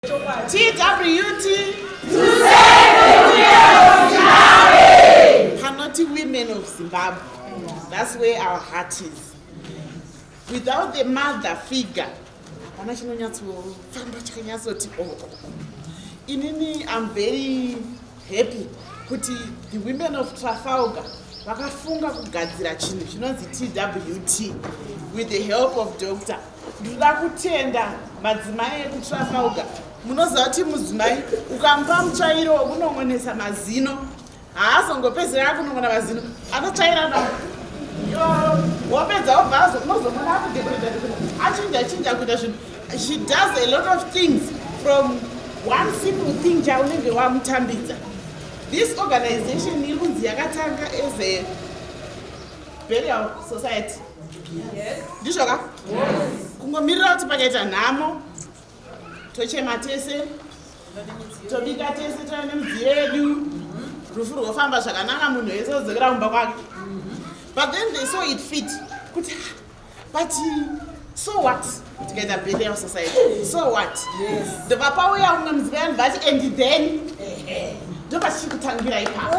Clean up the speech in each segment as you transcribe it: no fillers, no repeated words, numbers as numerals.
TWT Panoti women of Zimbabwe. That's where our heart is. Without the mother figure, hapana chinonyatsofamba chakanyatsoti oh, oh, oh. Inini I'm very happy kuti the women of Trafalgar vakafunga kugadzira chinhu chinonzi TWT with the help of doctor. Ndinoda kutenda madzimai ekuTrafalgar. Munoziva kuti mudzimai ukamupa mutsvairo wekunon'onesa mazino haazongopedzera akunon'ona mazino, anotsvaira nawo wapedza wobva azo unozomuona akudekoreta achinja chinja kuita zvinhu. She does a lot of things from one simple thing chaunenge wamutambidza. This organization iri kunzi yakatanga as a burial society. Ndizvo ka? Kungomirira kuti pakaita nhamo tochema tese, tobika tese, toya nemidziyo yedu, rufu rwofamba zvakanaka, munhu wese odzokera kumba kwake. But then they saw it fit kuti but so what tikaita burial society, so what? Ndobva pauya umwe mudzimai anobva ati and then ndopatichiri kutangira ipapo.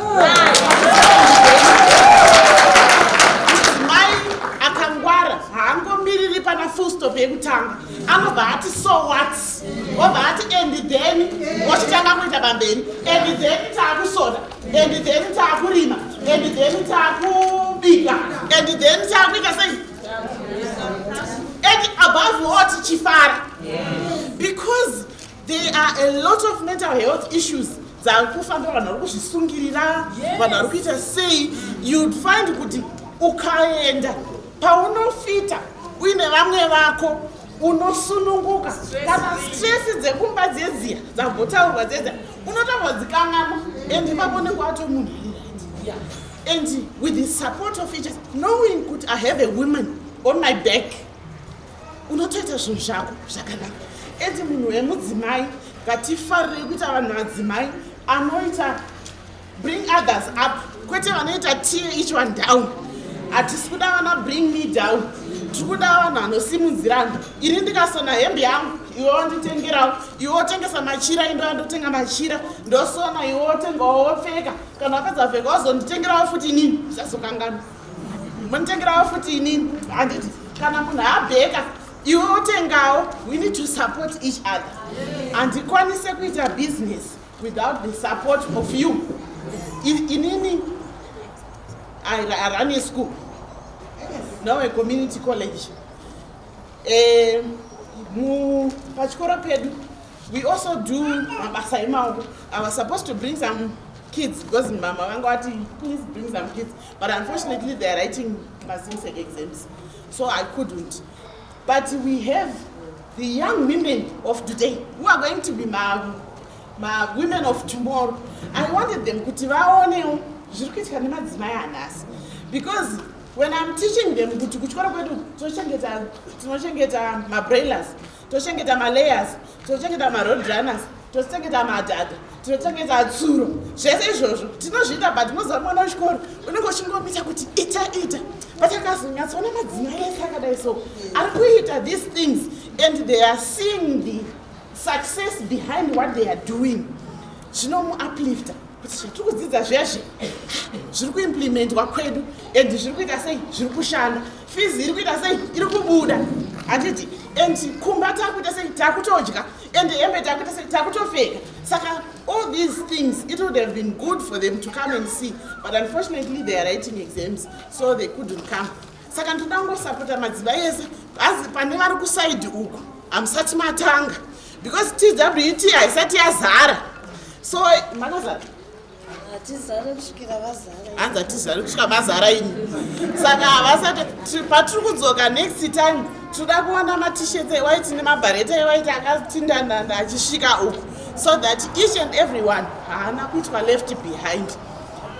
Mudzimai akangwara haangomiriri pana full stop yekutanga, anobva ati so what, obva ati and then, ochitanga kuita pamberi. And then taakusona, and then taakurima, and then taakubika, and then taakuita sei, and above all tichifara, because there are a lot of mental health issues dzakufamba. Vanhu vari kuzvisungirira, vanhu vari kuita sei. You'd find kuti ukaenda paunofita uine vamwe vako unosununguka. Kana stress dzekumba dzedziya dzambotaurwa dzedziya unotombodzikanganwa, and ipapo unenge wato munhu ari right. And with the support of each other, knowing kuti I have a woman on my back, unotoita zvinhu zvako zvakanaka. And munhu wemudzimai, ngatifarirei kuita vanhu madzimai anoita bring others up, kwete vanoita tear each one down. Hatisi kuda vana bring me down, tiri kuda vanhu vanosimudzirana. Ini ndikasona hembe yangu, iwe wanditengerawo, iwe wotengesa machira, indo ndotenga machira, ndosona, iwe wotengawo, wopfeka. Kana wapedza kupfeka, wazonditengerawo futi inini, usazokanganwa monditengerawo futi inini, handiti? Kana munhu abheka, iwe wotengawo. We need to support each other. Handikwanise kuita business without the support of you. Inini I run a school now, a community college. Pachikoro pedu we also do mabasa emaoko. I was supposed to bring some kids because mama vanga vati, "Please bring some kids," but unfortunately they are writing maZIMSEC exams, so I couldn't. But we have the young women of today who are going to be ma women of tomorrow. I wanted them kuti vaonewo zviri kuitika nemadzimai anhasi, because when I'm teaching them kuti kuchikoro kwedu tinochengeta mabroilers, tochengeta malayers, tochengeta maroad runners, tochengeta madhadha, tinochengeta tsuro, zvese izvozvo tinozviita. But unoziva mwana wechikoro unenge uchingomita kuti ita ita, but akazonyatsoona madzimai ese akadai so ari kuita these things and they are seeing the success behind what they are doing, zvinomuuplifta kuti zvatiri kudzidza zvezve zviri kuimplementwa kwedu and zviri kuita sei, zviri kushanda, fees iri kuita sei, iri kubuda, handiti? And kumba takuita sei, takutodya, and hembe takuita sei, takutopfeka. Saka all these things, it would have been good for them to come and see, but unfortunately they are writing exams, so they couldn't come. Saka ndoda kungosapota madzimai ese azi pane vari kuside uku, hamusati matanga because TWT haisati yazara. So makazara? Hatizare kusvikira vazara. Hanzi hatizare kusvika mazara ini. Saka havasati. Patiri kudzoka next time, tinoda kuona maT-shirts ewhite nemabhareta ewhite akatindandanda achisvika uku, so that each and every one haana kuitwa left behind.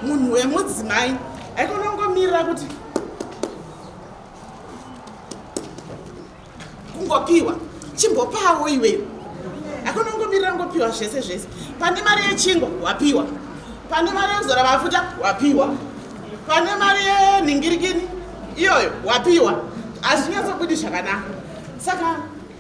Munhu wemudzimai aikona kungomirira kuti kungopiwa, chimbopawo iweyo. Akona kungomirira kungopiwa zvese zvese. Pane mari yechingwa, wapiwa. Pane mari yekuzora mafuta, wapiwa. Pane mari yenhingirikini iyoyo, wapiwa. Hazvinyatsobudi zvakanaka. Saka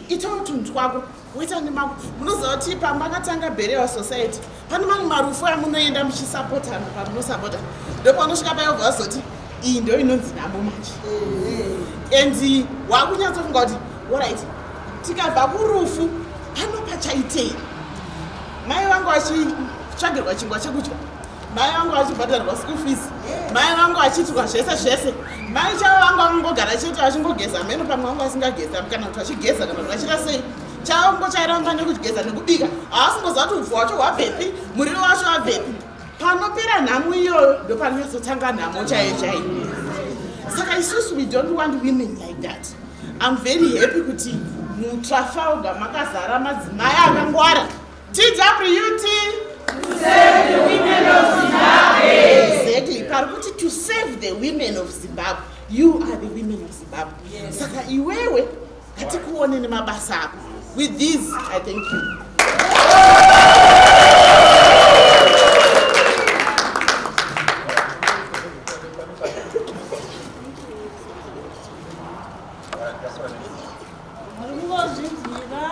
itawo tunhu twako. Woita nemako. Munoziva kuti pamakatanga Burial Society pane mamwe marufu amunoenda muchisapotana, pamunosapota ndopaunosvika paya ubva wazoti iyi ndo inonzi nhamo manje. And wakunyatsofunga kuti alright, tikabva kurufu pano pachaitei? Mai vangu vachitsvagirwa chingwa chekudya, mai vangu vachibhadharwa school fees, mai vangu vachiitirwa zvese zvese, mai chavo vangu vangogara chete vachingogeza meno, pamwe vangu vasingageza kana kuti vachigeza kana kuti vachiita sei, chavo ngochairamba nekugeza nekubika, havasingoziva kuti upfu hwacho hwabvepi, muriwo wacho wabvepi. Panopera nhamo iyoyo ndopanonyatsotanga nhamo chaiyo chaiyo. Saka isusu we don't want women like that. I'm very happy kuti muTrafalgar makazara madzimai akangwara. TWT, exactly, pari kuti to save the women of Zimbabwe. You are the women of Zimbabwe. Saka iwewe ngatikuone nemabasa ako. With this I thank you. Muri kungozvinzwira,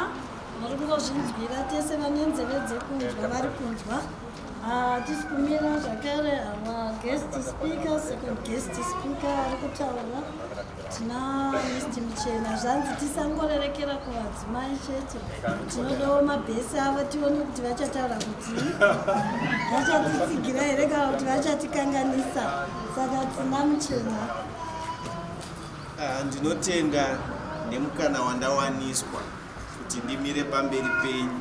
muri kungozvinzwira tese. Vane nzeve dzekunzwa vari kunzwa. Hatisi kumira zvakare. Our guest speaker, second guest speaker ari kutaura, tina Mr Muchena. Zvanzi tisangorerekera kuvadzimai chete, tinodawo mabhesi avo, tione kuti vachataura kuti vachatitsigira here kana kuti vachatikanganisa. Saka tina Muchena. Ndinotenda nemukana wandawaniswa kuti ndimire pamberi penyu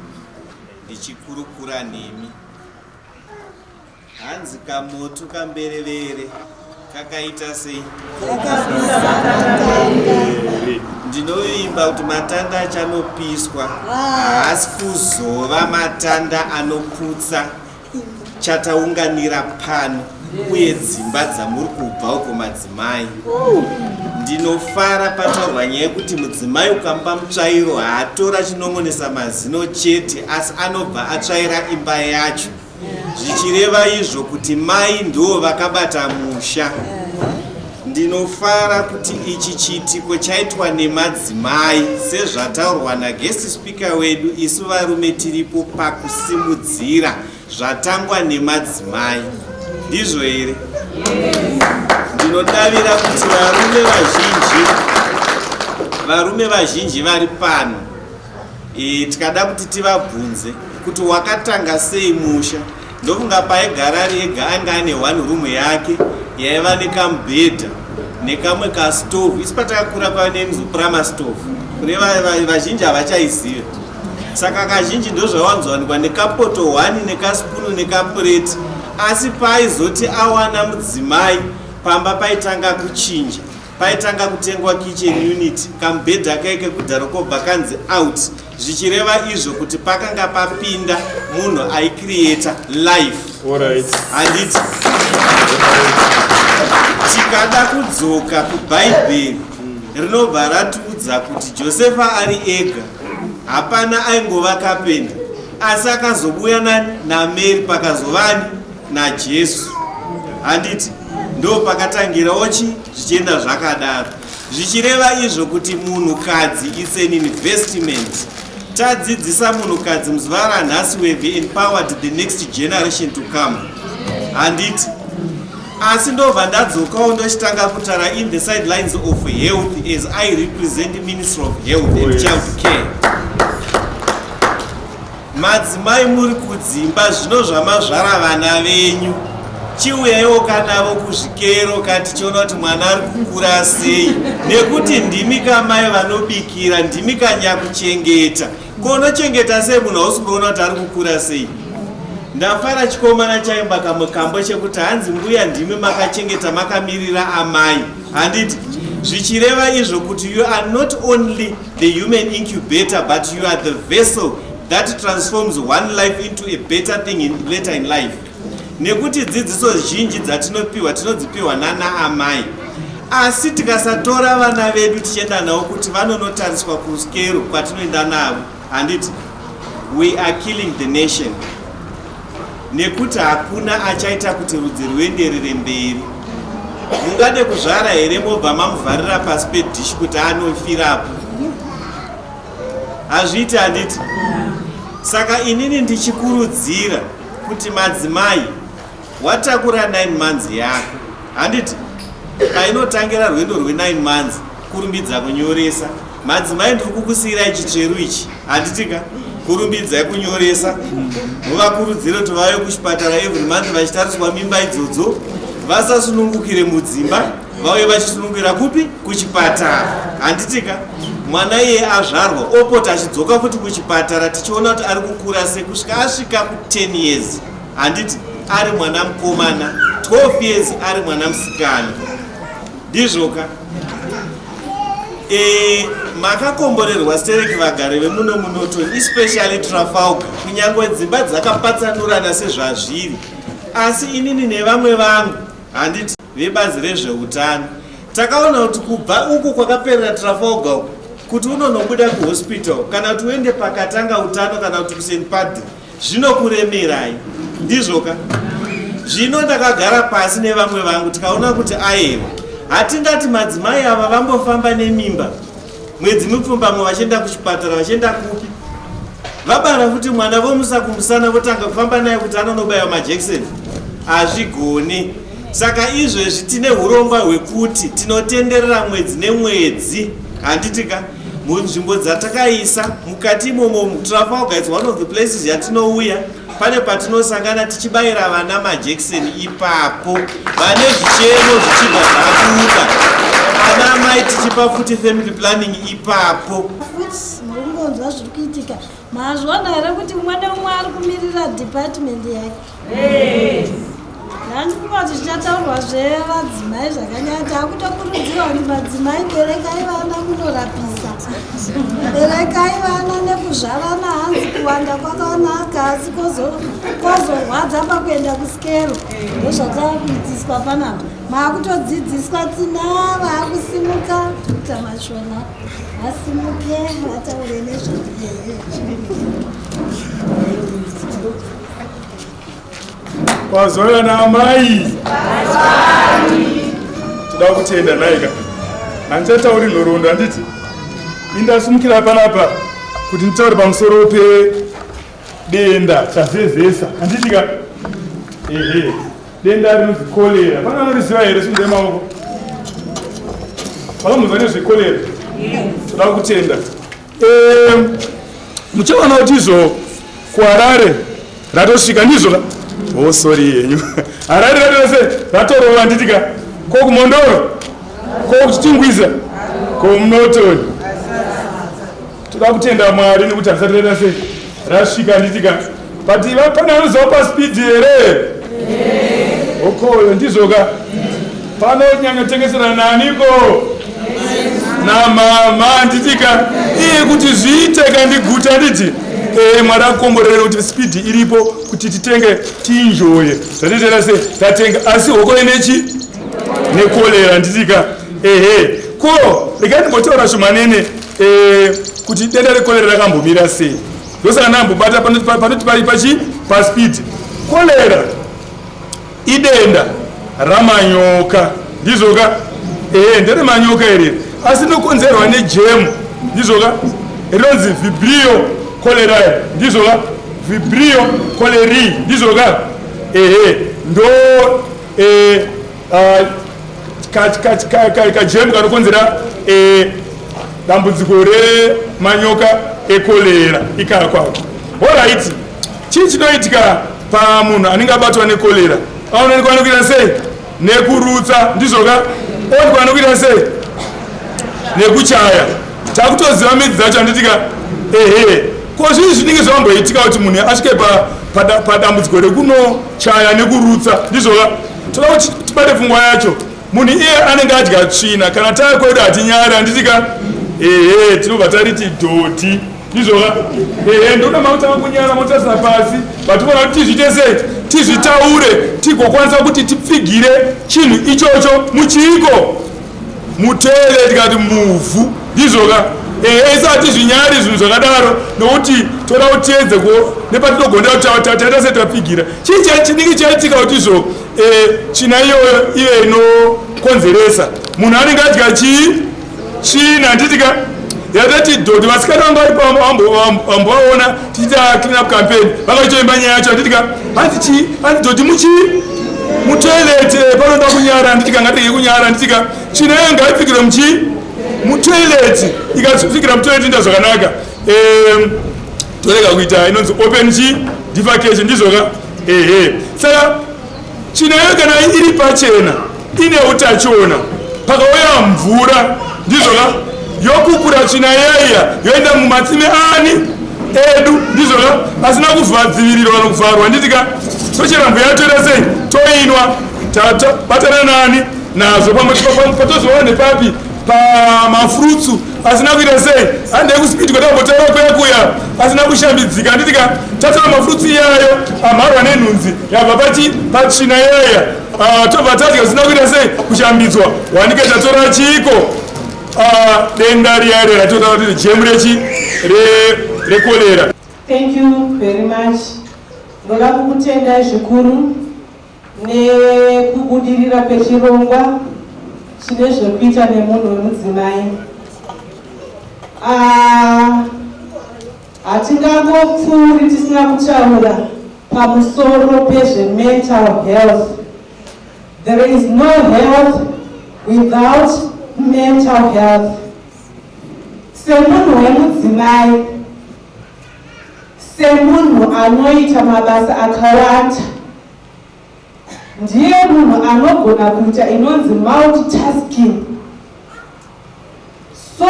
ndichikurukura nemi. Hanzi kamoto kamberevere kakaita sei? Ndinovimba kuti matanda achanopiswa haasi kuzova matanda anoputsa chataunganira pano uye dzimba dzamuri kubva uko, madzimai. Ndinofara pataurwa nyaya yekuti mudzimai ukamupa mutsvairo haatora chinongonesa mazino chete, asi anobva atsvaira imba yacho, zvichireva izvo kuti mai ndo vakabata musha. Ndinofara kuti ichi chiitiko chaitwa nemadzimai. Sezvataurwa naguest speaker wedu, isu varume tiripo pakusimudzira zvatangwa nemadzimai, ndizvo here? Ndinodavira kuti varume vazhinji vari pano, tikada kuti tivabvunze kuti wakatanga sei musha, ndofunga paigara ari ega anga ane one room yake yaiva nekamubhedha nekamwe kastovhu. Isi patakakura kwava nenzoprama stove, kune vazhinji havachaiziva. Saka kazhinji ndozvawanzowanikwa, nekapoto 1 nekaspunu nekapureti. Asi paaizoti awana mudzimai, pamba paitanga kuchinja, paitanga kutengwa kitchen unit, kamubhedha kai kekudhara kobva kanzi out, zvichireva izvo kuti pakanga papinda munhu aicreata life. Handiti tikada kudzoka kubhaibheri, rinobva ratiudza kuti Josefa ari ega, hapana, aingova kapenda, asi akazobuya nani? NaMary. Pakazovani naJesu, handiti ndo pakatangirawo chi zvichienda zvakadaro, zvichireva izvo kuti munhukadzi is an investment. Tadzidzisa munhukadzi muzuva ranhasi, we have empowered the next generation to come, handiti? Asi ndobva ndadzokawo ndochitanga kutaura in the sidelines of health, as I represent Ministry of Health and Child Care. Madzimai muri kudzimba, zvino zvamazvara vana venyu, chiuyaiwo kanavo kuzvikero katichiona kuti mwana ari kukura sei, nekuti ndimi kamai vanobikira, ndimi kanyakuchengeta. Konochengeta sei munhu hausi kuona kuti ari kukura sei? Ndafara chikomana chaimba kamwe kambo chekuti hanzi mbuya ndimi makachengeta makamirira amai, handiti? Zvichireva izvo kuti you are not only the human incubator, but you are the vessel that transforms one life into a better thing later in life, nekuti dzidziso zhinji dzatinopiwa tinodzipiwa nana amai. Asi tikasatora vana vedu tichienda navo kuti vanonotariswa kuskero kwatinoenda navo, handiti we are killing the nation? Nekuti hakuna achaita kuti rudzi ruenderere mberi. Mungade kuzvara here mobva mamuvharira pasi pedhishi kuti anofirapo? Hazviiti, handiti? Saka inini ndichikurudzira kuti madzimai, watakura 9 months yako, handiti? Painotangira rwendo rwe9 months, kurumbidza kunyoresa. Madzimai, ndiri kukusiyirai chitsveru ichi, handitika? Kurumbidzai kunyoresa, muvakurudzire kuti vauye kuchipatara every month vachitariswa mimba idzodzo. Vasasunungukire mudzimba, vauye vachisunungukira kupi? Kuchipatara, handitika? Mwana iye azvarwa, opota achidzoka futi kuchipatara, tichiona kuti ari kukura sekusvika asvika ku10 years, handiti? Ari mwana mukomana, 12 years ari mwana musikana. Ndizvoka? Makakomborerwa stereki vagari vemuno muNorton, especially Trafalgar. Kunyange dzimba dzakapatsanurana sezvazviri, asi inini nevamwe vangu, handiti, vebazi rezveutano, takaona kuti kubva uku kwakaperera Trafalgar uku kuti unonobuda kuhospital kana kuti uende pakatanga utano kana kuti kuSt Padre, zvinokuremerai. Ndizvoka? Zvino ndakagara pasi nevamwe vangu, tikaona kuti aiwa, hatingati madzimai ava vambofamba nemimba mwedzi mipfumbamwe vachienda kuchipatara, vachienda kupi, vabara futi mwana, vomusa kumusana, votanga kufamba naye kuti anonobayiwa majekiseni. Hazvigoni. Saka izvezvi tine urongwa hwekuti tinotenderera mwedzi nemwedzi, handitika? Munzvimbo dzatakaisa mukati imomo, Trafalgar is one of the places yatinouya. Pane patinosangana tichibayira vana majekiseni ipapo, vane zvichemo zvichibva zvabuda, ana mai tichipa futi family planning ipapo. Futi muri kungonzwa zviri kuitika. Mazviona here kuti umwe neumwe ari kumirira department yake? Handikuva kuti zvichataurwa zvevadzimai zvakanyanya. Takutokurudzirwa kuti madzimai, berekai vana, munorapisa. Berekai vana nekuzvarana. Hanzi kuwanda kwakanaka, asi kwozorwadza pakuenda kusikero. Ndozvataakuitiswa panapa. Maakutodzidziswa. Tina vaakusimuka, Dr Mashona vasimuke vataure nezve. Kwazoya naamai, toda kutenda naika. Handichatauri nhoroondo, handiti? Indasimukira panapa kuti nditaure pamusoro pedenda chazezesa, handitika? Ehe, denda rinonzi kolera. Pane anoriziva here? Simudze maoko vakamuzwa nezvekolera. Toda kutenda. Muchaona kuti izvo kuHarare ratosvika, ndizvo ka? Oh, sorry yenyu. Harare ratose ratorova, handitika? Ko kuMhondoro, ko kuChitungwiza, ko muNorton? Toda kutenda Mwari nekuti harisati raita sei, rasvika, handitika? But pane anoziva paSpeed here? Okoyo, ndizvoka? Panonyanyotengesera naniko? Namama, handitika? Iye kuti zviite kandiguta, handiti? Mwari akukomborere kuti Speed iripo kuti titenge, tienjoye zvatitera se tatenga. Asi hoko inechi nekolera, handitika? Ehe, ko regai ndimbotaura zvimanene kuti denda rekolera rakambomira sei. Ndosaka ndambobata panoti pari pachi paSpeed. Kolera idenda ramanyoka, ndizvoka? Ehe, nderemanyoka iri, asi rinokonzerwa nejemu, ndizvoka? Rinonzi Vibrio cholerae, ndizvoka? Vibrio cholerae, ndizvoka? Ehe, ndo kajemu kanokonzera dambudziko remanyoka ekolera ikakwako. Alright, chii chinoitika pamunhu anenge abatwa nekolera? Anoonekwa nekuita sei? Nekurutsa, ndizvoka? Oonekwa nekuita sei? Nekuchaya. Takutoziva midzi dzacho, handitika? Ehe, ko zvii zvinenge zvamboitika kuti munhu asvike padambudziko rekunochaya nekurutsa, ndizvoka? Toda kuti tibate pfungwa yacho. Munhu iye anenge adya tsvina. Kana taa kwedu hatinyari, handitika? Ehe, tinobva tariti dhoti, ndizvoka? Ehe, ndoda makutanga kunyara, motarisa pasi, but vona kuti tizviite sei, tizvitaure, tigokwanisa kuti tipfigire chinhu ichocho muchiiko, mutere, tikati muvhu, ndizvoka? Ehe, isa tizvinyari zvinhu zvakadaro, nokuti toda kutiedze nepatinogonera kuti taita sei, tapfigira chii chinenge chaitika kuti izvo tsvina iyoyo ive inokonzeresa. Munhu anenge adya chii? Tsvina, handitika? Yatati dhodhi, vasikana vanga vari pambovaona tichiita clean up campaign, vakachitoimba nyaya yacho, handitika? Hanzi chii? Hanzi dhodhi muchii? Mutoilet. Panoda kunyara, handitika? Ngatirege kunyara, handitika? Tsvina iyo ngaipfikirwe muchii? Mutoilet. Ikapfikira mutoilet inoita zvakanaka. Torega kuita inonzi open chi defecation, ndizvoka? Ehe. Saka tsvina iyo kana iri pachena ine utachiona, pakauya mvura, ndizvoka, yokukura tsvina iyaiya yoenda mumatsime ani edu, ndizvoka, asina kudzivirirwa kana kuvharwa, handitika? Tochera mvura yatoita sei? Toinwa, tabatana nani nazvo. Pamwe patozoona nepapi? Pamafruits asina kuita sei? Handei kusipiti kwatambotaura kuya kuya, asina kushambidzika, handitika? Tatora mafruits iyayo amharwa nenhunzi yabva pachi patsvina iyaya. Ah, tobva tadya zvisina kuita sei? Kushambidzwa. Wanike tatora chiko? Ah, denda riya riya ratotaura kuti germ rechi rekolera. Thank you very much. Ndoda kukutendai zvikuru nekubudirira kwechirongwa chine zvekuita nemunhu wemudzimai. Ah, hatingangopfuuri tisina kutaura pamusoro pezvemental health. There is no health without mental health. Semunhu wemudzimai, semunhu anoita mabasa akawanda, ndiye munhu anogona kuita inonzi multitasking. So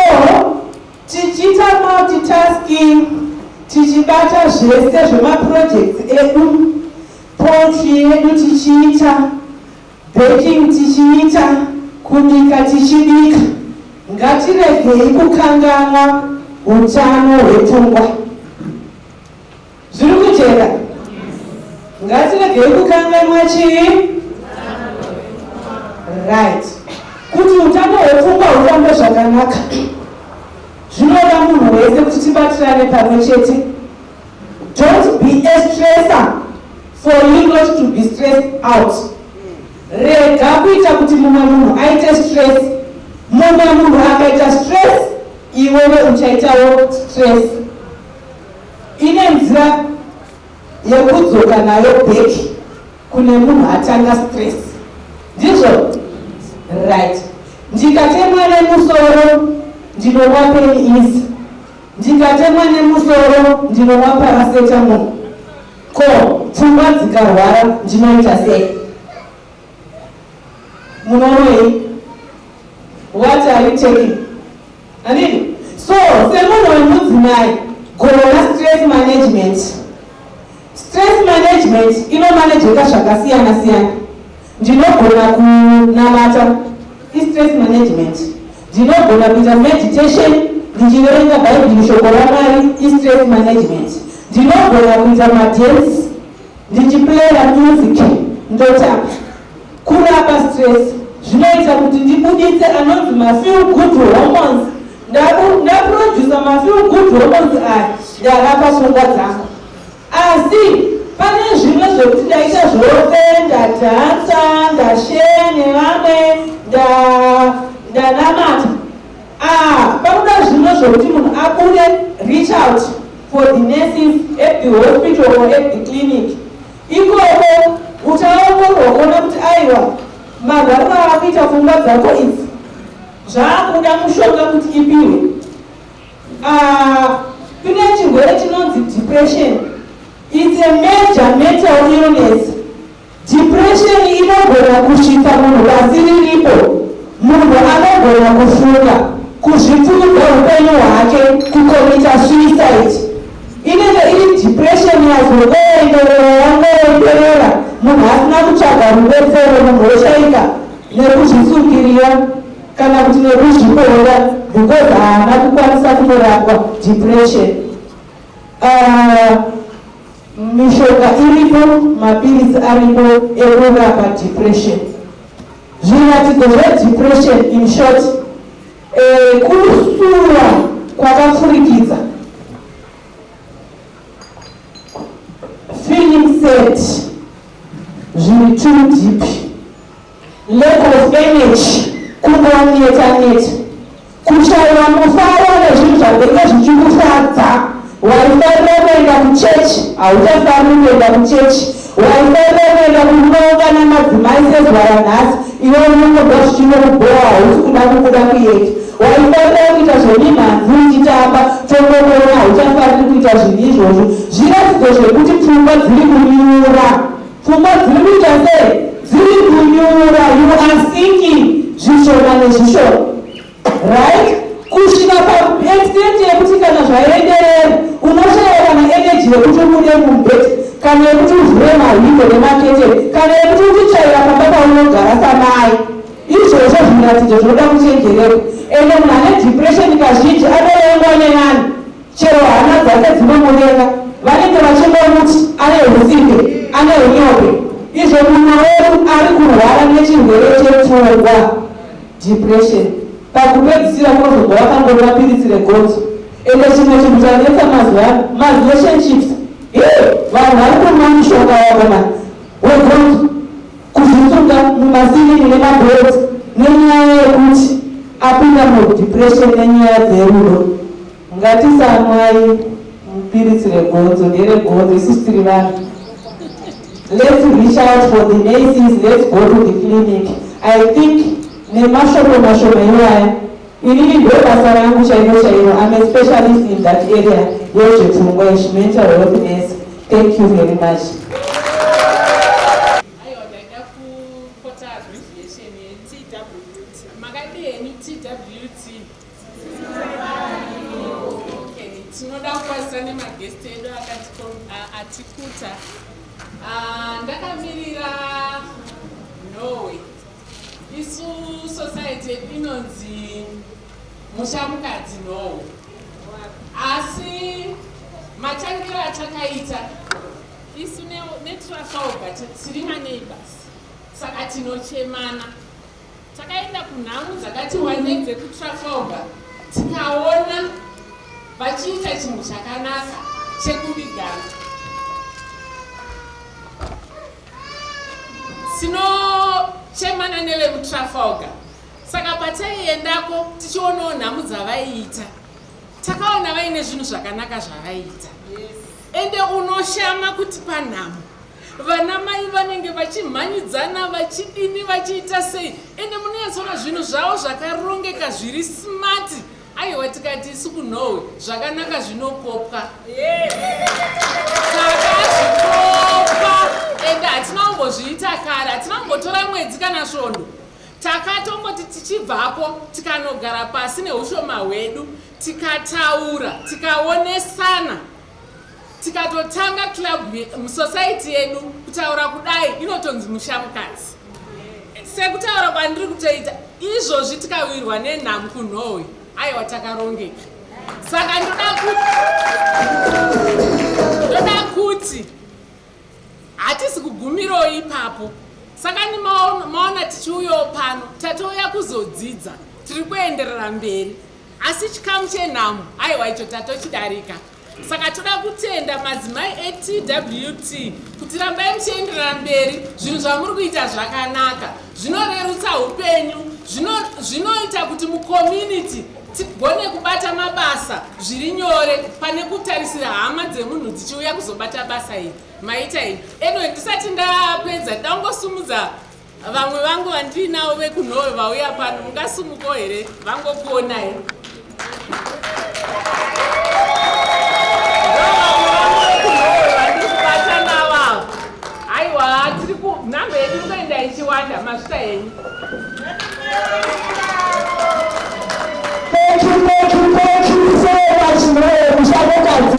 tichiita multitasking, tichibata zvese zvemaprojects edu, poultry yedu tichiita, baking tichiita, kubika tichibika, ngatiregei kukanganwa utano hwepfungwa. Zviri kujeka? Ngatiregei kukanganwa chii? Right. Kuti utano hwepfungwa hufambe zvakanaka, zvinoda munhu wese kuti tibatirane pamwe chete. Don't be a stressor for you not to be stressed out. Rega kuita kuti mumwe munhu aite stress. Mumwe munhu akaita stress, iwewe uchaitawo stress. Ine nzira yekudzoka nayo back kune munhu atanga stress, ndizvo? Right. Ndikatemwa nemusoro ndinomwa Pain-Ease, ndikatemwa nemusoro ndinomwa paracetamol. Ko pfungwa dzikarwara ndinoita sei? Munoonei? What are you taking? Handiti? So semunhu wemudzimai, gona stress management. Stress management inomanejeka zvakasiyana siyana. Ndinogona kunamata, istress management. Ndinogona kuita meditation ndichiverenga Bhaibheri, shoko raMwari, istress management. Ndinogona kuita madance ndichiplaya music, ndotamba. Kurapa stress zvinoita kuti ndibuditse anonzi mafeel good hormones. Ndaprodusa mafeel good hormones aya, ndarapa pfungwa dzangu. Asi pane zvimwe zvekuti ndaita zvose, ndadhansa, ndashare nevamwe, ndanamata. Ah, panoda zvimwe zvokuti munhu abude, reach out for the nurses at the hospital or at the clinic. Ikoko uchaongororwa kuona kuti aiwa, marwariro aakuita pfungwa dzako idzi zvaakuda mushonga kuti ipiwe. Ah, kune chirwere chinonzi depression. It's a major mental illness. Depression inogona kusvitsa munhu pasi riripo. Munhu anogona kufunga kuzvipfuudza upenyu hwake, kucommita suicide. Inenge iri depression yazongoenderera, yangoenderera, munhu asina kutsvaga rubetsero, munhu woshaika nekuzvisungirira kana kuti nekuzviponda because haana kukwanisa kunorapwa depression. Mishonga iripo, mapiritsi aripo ekurapa depression. Zviratidzo zvedepression in short, kusuwa kwakapfurikidza, feeling sad zviri too deep, lack of energy, kungoneta neta, kushaiwa mufaro nezvinhu. zvambenge zvichikufadza. Waifarira kuenda kuchechi, hauchafariri kuenda kuchechi. Waifarira kuenda kunoungana madzimai sezuva ranhasi, iwe unongobva zvichinokubhowa, hausi kuda kubuda kuenda. Waifarira kuita zvemimhanzi uchitamba tongoona, hauchafariri kuita zvinhu izvozvo. Zviratidzo zvekuti pfungwa dziri kunyura. Pfungwa dziri kuita sei? Dziri kunyura. You are sinking zvishoma nezvishoma, right? Kusvika paextent yekuti kana zvaenderera, unoshaya kana energy yekuti ubude mubhedha, kana yekuti uvhure mahwindo nemaketeni, kana yekuti uchitsvaira pamba paunogara samai. Izvozvo zviratidzo zvinoda kuchenjererwa. Ende munhu ane depression kazhinji anovengwa nevanhu. Chero hama dzake dzinomuvenga, vanenge vachingomuti ane usimbe, ane unyope. Izvo mumwe wedu ari kurwara nechirwere chepfungwa, depression. Pakupedzisira kunozobva wakangomwa piritsi regonzo. Ende chimwe chinhu chanetsa mazuva ano, marelationships. Hii, vanhu vari kumwa mushonga wavona wegonzo kuzvisunga mumasirini nemabhodzi nenyaya yekuti apinda mudepression nenyaya dzerudo. Ngatisamwai piritsi regonzo, nderegonzo, isusu tiri vanhu. Let's reach out for the nurses, let's go to the clinic. I think nemashoko mashoma iwaya, inini ndo basa rangu chairo chairo. I'm a specialist in that area yezvepfungwa izvi, mental health nurse. Thank you very much. Aiwa, ndaida kupota abbreviation yeTWT. Makadii henyu TWT? Okay, tinoda kukwazisa nemaguest edu atikuta. Ndakamirira Norway. Isu society yedu inonzi Mushamukadzi Norway, asi matangiro atakaita isu neTrafalgar tiri maneighbors, saka tinochemana. Takaenda kunhamo dzakati wandei dzekuTrafalgar, tikaona vachiita chinhu chakanaka chekuvigana. Tinochemana nevemuTrafalgar, saka pataiendako tichionawo nhamu dzavaiita, takaona vaine zvinhu zvakanaka zvavaiita. Ende unoshama kuti panhamo vana mai vanenge vachimhanyidzana, vachidini, vachiita sei, ende munonyatsoona zvinhu zvavo zvakarongeka, zviri smart. Aiwa, tikati isu kuNorway zvakanaka zvinokopwa. Takazvikopa, ende hatina kumbozviita kare, hatina kumbotora mwedzi kana svondo. Takatongoti tichibvapo tikanogara pasi neushoma hwedu, tikataura, tikaonesana, tikatotanga club musociety yedu. Kutaura kudai inotonzi Mushamukadzi, sekutaura kwandiri kutoita izvozvi. Tikawirwa nenhamu kuNorway, aiwa, takarongeka. Saka ndoda kuti hatisi kugumirawo ipapo. Saka maona tichiuyawo pano, tatouya kuzodzidza, tiri kuenderera mberi, asi chikamu chenhamo, aiwa, icho tatochidarika. Saka toda kutenda madzimai eTWT kuti rambai muchienderera mberi. Zvinhu zvamuri kuita zvakanaka, zvinorerutsa upenyu, zvinoita kuti mucommunity tigone kubata mabasa zviri nyore pane kutarisira hama dzemunhu dzichiuya kuzobata basa iri. Maita iri. Anyway, ndisati ndapedza, ndangosumudza vamwe vangu vandinavo vekuNorway vauya pano. Mungasumukawo here vangokuonai? Vandikubata navo avo. Aiwa, tiri ku nhamba yedu iri kuenda ichiwanda. Mazvita henyu. Thank you, thank you, thank you so much, Noe Mushamukadzi.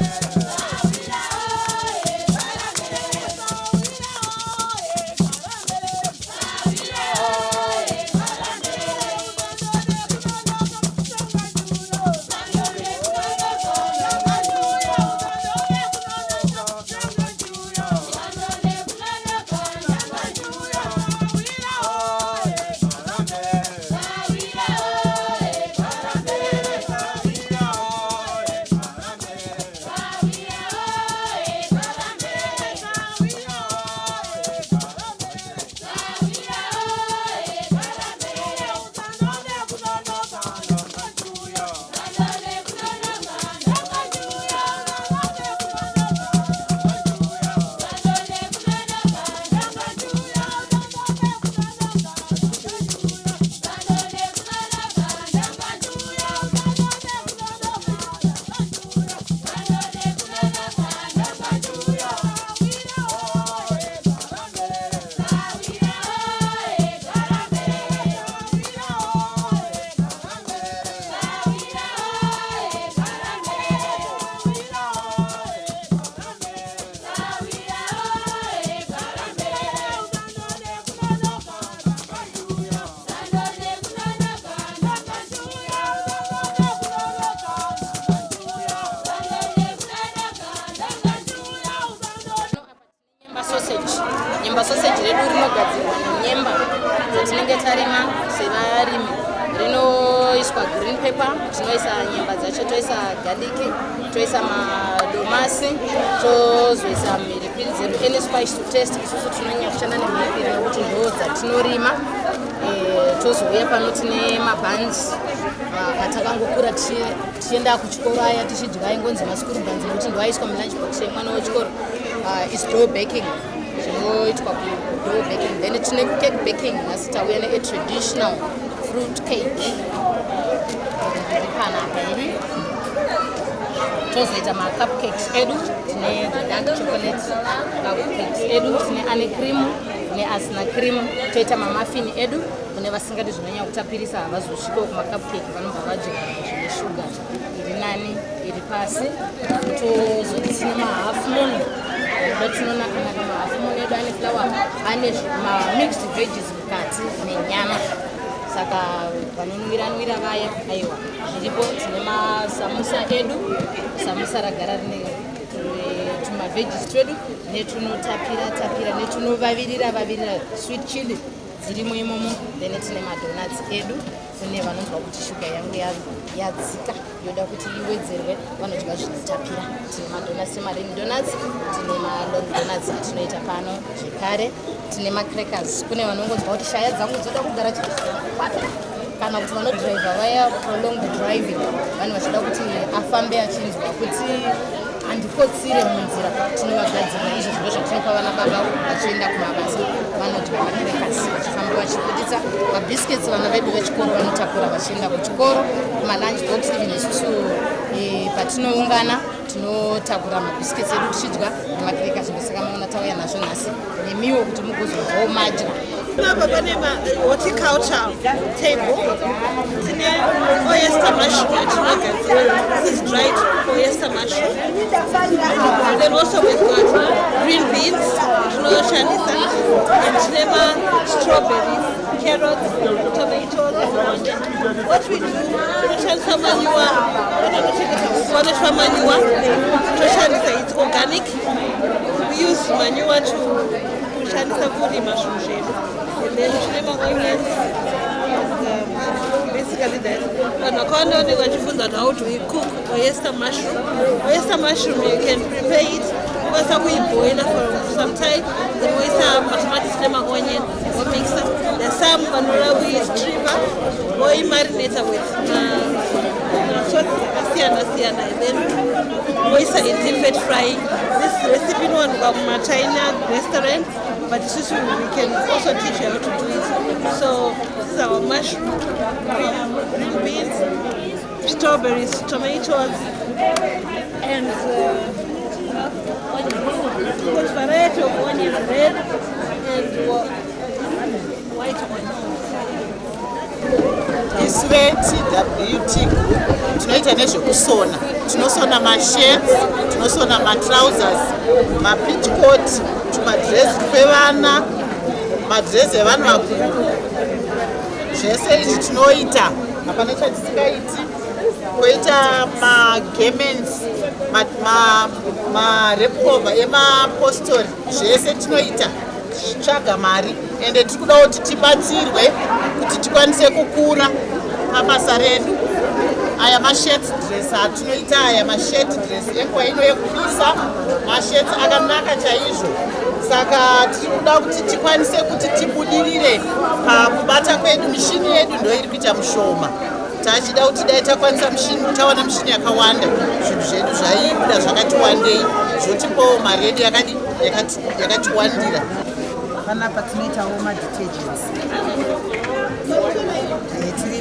Nyemba sausage redu rinogadzirwa nenyemba dzatinenge tarima sevarimi. Rinoiswa green pepper, tinoisa nyemba dzacho, toisa garlic, toisa madomasi, tozoisa mhiripiri dzedu, any spice to taste. Isusu tinonyanya kushanda nemhiripiri nekuti ndo dzatinorima. Tozouya pano tine mabuns atakangokura tichienda kuchikoro aya tichidya, aingonzi maschool buns nekuti ndo aiswa mulunch box yemwana wechikoro. Is dough baking, zvinoitwa kudough baking. Then tine cake baking. Nhasi tauya neatraditional fruit cake riri panapa iri. Tozoita macupcakes edu, tine dark chocolate cupcakes edu, tine ane cream neasina cream. Toita mamuffin edu. Kune vasingadi zvinonyanya kutapirisa, havazosvikawo kumacupcake, vanobva vadya zvine shuga iri nani, iri pasi. Tozoti tine mahalf moon ndo tinonaka-naka. Mahalf moon edu ane flour, ane mamixed veggies mukati nenyama, saka vanonwira-nwira vaya, aiwa, zviripo. Tine masamusa edu, samusa ragara rine tumaveggies twedu netunotapira tapira netunovavirira vavirira, sweet chili dzirimo imomo. Then tine madonuts edu. Kune vanonzwa kuti shuga yangu yadzika, yoda kuti iwedzerwe, vanodya zvinotapira, tine madonuts emaring donuts, tine malong donuts atinoita pano zvekare. Tine macrackers. Kune vanongonzwa kuti shaya dzangu dzoda kugara chikwata, kana kuti vanodhiraivha vaya, prolonged driving, vanhu vachida kuti afambe achinzwa kuti handikotsire munzira, tinovagadzirira. Izvo zviro zvatinopa vana baba vachienda kumabasa, vanodya macrackers vachifamba vachibuditsa mabiscuits. Vana vedu vechikoro vanotakura vachienda kuchikoro kumalunch box. Even isusu patinoungana tinotakura mabiscuits edu tichidya nemacrackers. Ndosaka maona tauya nazvo nhasi nemiwo kuti mugozobvawo madya. Panapa pane horticulture table. Tine oyster mushroom yatinogadzira. This is dried oyster mushroom. And then also we've got green beans tinoshandisa, and tine ma-strawberries, carrots, tomatoes and onion. What we do, tinoshandisa manure. Vanochengeta huku vanotipa manure, toshandisa. It's organic. We use manure to kushandisa kurima zvinhu zvedu. And then tine maonions and basically that. Vanhu vakawanda vanenge vachibvunza kuti how do we cook oyster mushroom. Oyster mushroom, you can prepare it, ukwanisa kuiboila for some time, then woisa matomatisi nemaonion, womixa. There some vanoda kuistripper, voimarinata with masauce akasiyana siyana, and then voisa in deep fat frying. This recipe inowanikwa mumachina restaurant, but isusu we can also teach you how to do it. So this is our mushroom, green beans, strawberries, tomatoes and onions. Got variety of onions, red and white onions. Isu veTWT Group tinoita nezvekusona. Tinosona mashirts, tinosona matrousers, mapetticoat, tumadress twevana, madress evanhu vakuru. Zvese izvi tinoita, hapana chatisingaiti. Koita magarments, marepova emapostori, zvese tinoita tichitsvaga mari. Ende tiri kuda kuti tibatsirwe kuti tikwanise kukura pabasa redu. Aya mashirt dress atinoita aya, mashirt dress enguva ino yekupisa, mashirts akanaka chaizvo. Saka tiri kuda kuti tikwanise kuti tibudirire pakubata kwedu. Mishini yedu ndo iri kuita mushoma. Tachida kuti dai takwanisa mishini, tawana mishini yakawanda, zvinhu zvedu zvaibuda zvakati wandei, zvotipawo mari yedu yakadi yakatiwandira. Panapa tinoitawo madetergents. Tiri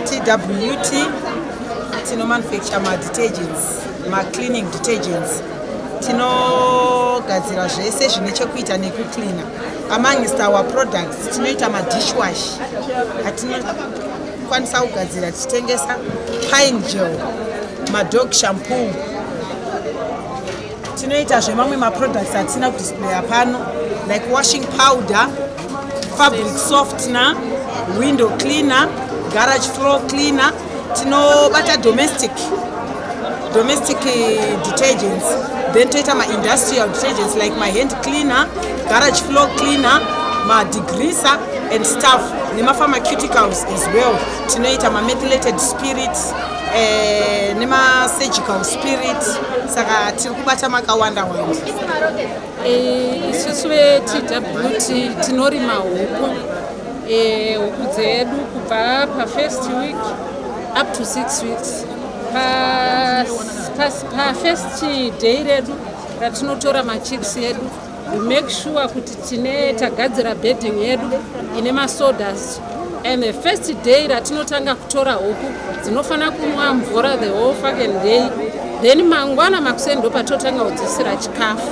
veTWT, tinomanufacture madetergents, macleaning detergents. Tinogadzira zvese zvine chekuita nekucleana. Amongst our products, tinoita madishwash atinokwanisa kugadzira tichitengesa, pine gel, madog shampoo. Tinoita zvemamwe maproducts atisina kudisplaya pano, like washing powder, fabric softener, window cleaner, garage floor cleaner. Tinobata domestic detergents. Then toita maindustrial detergents like mahand cleaner, garage floor cleaner, madegreaser and stuff, nemapharmaceuticals as well. Tinoita mamethylated spirit nemasurgical spirit. Saka tiri kubata makawanda wanda. Isusu veTWT tinorima huku, huku dzedu kubva pafirst week up to 6 weeks. Pafirst day redu ratinotora machicks edu, we make sure kuti tine tagadzira bedding yedu ine masawdust, and the first day ratinotanga kutora huku dzinofanira kunwa mvura the whole fucking day. Then mangwana makuseni ndo patotanga kudzisira chikafu,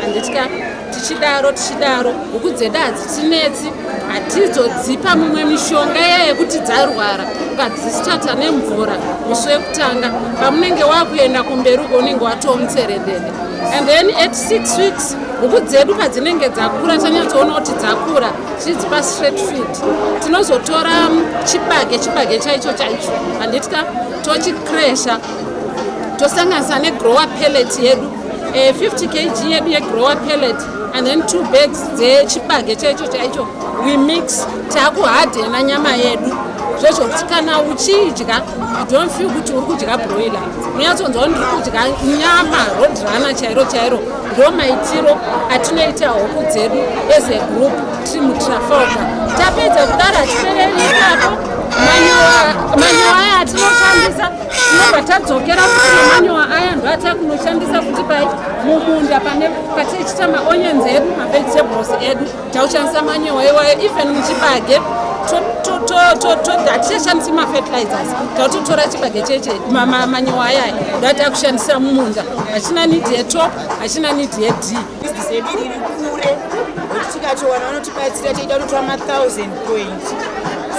handitya? Tichidaro tichidaro, huku dzedu hadzitinetsi, hatizodzipa mumwe mishonga iya yekuti dzarwara. Ukadzisitata nemvura musi wekutanga, pamunenge wakuenda kumberi uko unenge watoomutserendende. And then at 6 weeks, huku dzedu padzinenge dzakura, tanyatsoona kuti dzakura, tichidzipa straight feed. Tinozotora chibage, chibage chaicho chaicho, handitya? Tochikresha, tosanganisa negrower pellet yedu, 50 kg yedu yegrower pellet, and then two bags dzechibage chaicho chaicho. We mix, taakuhadhena nyama yedu zvezvokuti kana uchiidya, you don't feel kuti uri kudya broiler. Unonyatsonzwa kuti ndiri kudya nyama roadrunner chairo chairo. Ndo maitiro atinoita huku dzedu as a group tiri muTrafalgar. Tapedza kudaro, hatipereri ipapo. Manyowa aya atinoshandisa, tinobva tadzokera futi nemanyowa aya, ndo atakunoshandisa futi pai mumunda pane patichiita maonions edu, mavegetables edu. Taushandisa manyowa iwayo, even muchibage hatichashandisi mafertilizers, tautotora chibage cheche, manyowa ayaya ndo atakushandisa mumunda. Hachina need yeTop, hachina need yeD. Bhizinesi yedu riri kure kuti tikatowana vanotibatsira, teida kutotora ma1000 point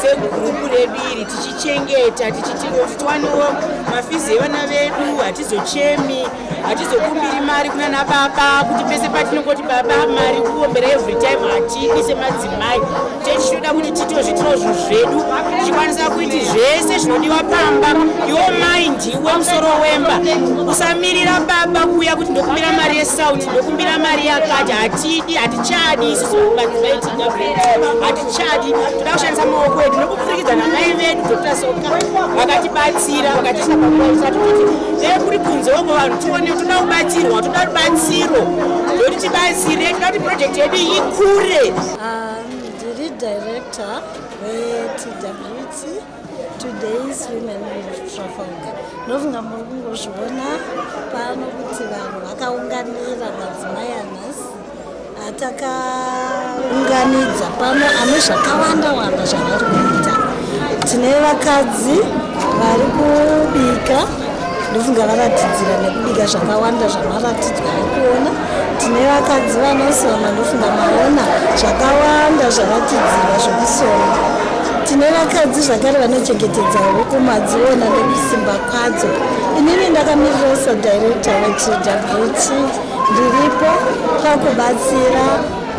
segurupu redu iri, tichichengeta, tichiti kuti tiwanewo mafees evana vedu. Hatizochemi, hatizokumbiri mari kuna nababa, kuti pese patinongoti baba mari, kuombera every time hatidi. Semadzimai tichitoda kuti tiitewo zvitiro zvinhu zvedu, tichikwanisa kuiti zvese zvinodiwa pamba. Iwo mai ndiwe musoro wemba, usamirira baba kuuya kuti ndokumbira mari yesauti, ndokumbira mari yakati. Hatidi, hatichadi. Isusu madzimai TWT hatichadi, toda kushandisa maoko edu nokupfurikidza namai vedu Dr Soka vakatibatsira, vakatiisa pakuisa. Tototi dai kuri kunze uko vanhu tione, toda kubatsirwa, toda rubatsiro ndokuti tibatsire, toda kuti project yedu ikure. Ndiri director weTWT, Today's Women of Trafalgar. Ndofunga muri kungozviona pano kuti vanhu vakaunganira madzimai anhasi atakaunganidza pano, ane zvakawanda wanda zvavari kuita. Tine vakadzi vari kubika, ndofunga varatidzira nekubika zvakawanda zvamaratidzwa nekuona. Tine vakadzi vanosona, ndofunga maona zvakawanda zvaratidzirwa zvokusona. Tine vakadzi zvakare vanochengetedza huku, madziona nekusimba kwadzo. Inini ndakamirira sadirector weTWT, ndiripo pakubatsira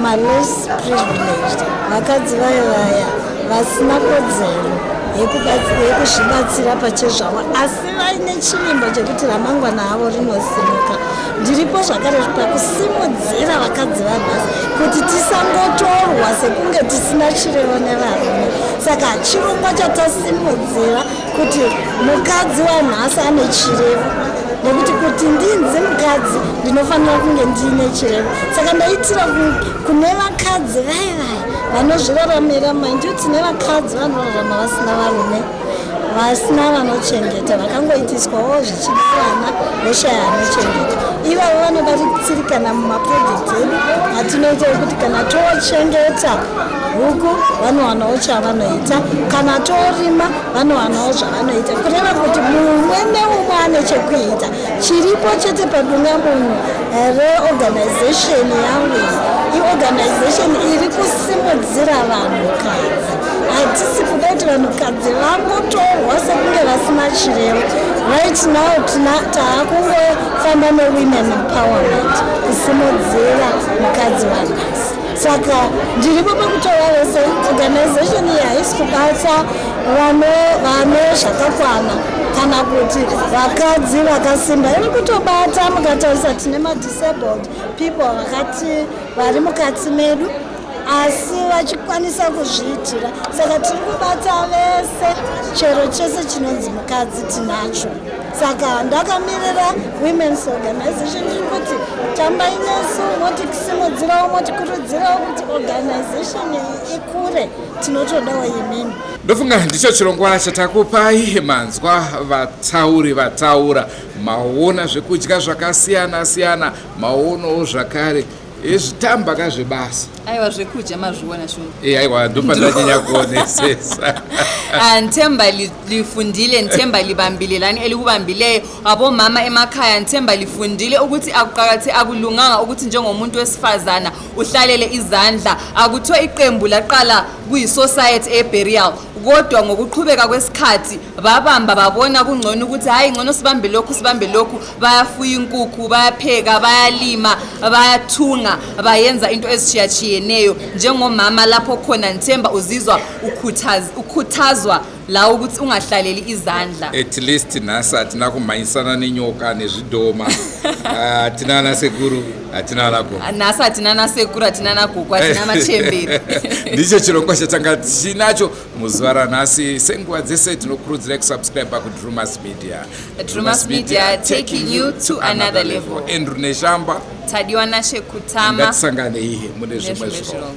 maless privileged, vakadzi vayo vaya vasina kodzero yekuzvibatsira pachezvavo, asi vaine chivimbo chekuti ramangwana avo rinosimuka. Ndiripo zvakare pakusimudzira vakadzi vanhasi kuti tisangotorwa sekunge tisina chirevo nevarume. Saka chirongwa chatasimudzira kuti mukadzi wanhasi ane chirevo, nekuti kuti ndinzi mukadzi ndinofanira kunge ndiine chirevo. Saka ndaitira kune vakadzi vai vai vanozviraramira. Mind you, tine vakadzi vanorarama vasina varume, vasina vanochengeta, vakangoitiswawo zvichida vana voshaya anochengeta. Ivavo vanobatsirikana mumaprojects edu atinoita, ekuti kana tochengeta huku vanowanawo chavanoita, kana torima vanowanawo zvavanoita, kureva kuti mumwe neumwe ane chekuita. Chiripo chete padunga munhu reorganization yangu iyi, iorganization iri kusimudzira vanhukadzi. Hatisi kuda kuti vanhukadzi vangotorwa sekunge vasina chirevo. Right now taakungofamba newomen empowerment, kusimudzira mukadzi wanhasi. Saka ndiripo pakutora vese. Organization iyi haisi kubata Vane zvakakwana kana kuti vakadzi vakasimba iri kutobata. Mukatarisa, tine madisabled people vakati vari mukati medu, asi vachikwanisa kuzviitira. Saka tiri kubata vese, chero chese chinonzi mukadzi tinacho. Saka ndakamirira women's organization, ndiri kuti tambai nesu, motisimudzirawo, motikurudzirawo kuti organization iyi ikure. Tinotodawo imimi. Ndofunga ndicho chirongwa chatakupai. Manzwa vatauri vataura, maona zvekudya zvakasiyana siyana, maonawo zvakare zvitambaka zvebasa. Aiwa, zvekudya mazviona, Shumba. E, aiwa, ndopandanyanya kuonesesa. Ah, ngithemba lifundile, ngithemba libambile lani elikubambileyo. Abomama emakhaya, ngithemba lifundile ukuthi akuqakathe, akulunganga ukuthi njengomuntu wesifazana uhlalele izandla. Akuthiwa iqembu laqala kuyi-society e-burial, kodwa ngokuqhubeka kwesikhathi babamba, babona kungcono ukuthi hhayi, ngcono sibambe lokhu, sibambe lokhu. Bayafuya inkukhu, bayapheka, bayalima, bayathunga, bayenza into ezitshiyatshiyeneyo njengomama. Lapho khona ngithemba uzizwa ukhuthazwa la ukuthi ungahlaleli izandla. At least nhasi hatina kumhanyisana nenyoka nezvidhoma. Hatina ana sekuru, hatina ana gogo. Nhasi hatina nasekuru, hatina nagogo, hatina machemberi. Ndicho chirongwa chatanga tichinacho muzuva ranhasi. Senguva dzese, tinokurudzirai kusubscribe kuDrumas Media. Drumas Media, taking you to another level. Andrew Neshamba. Tadiwa Nashekutama. Ngatisanganei mune zvimwe Nezvimwe zvirongwa. zvirongwa.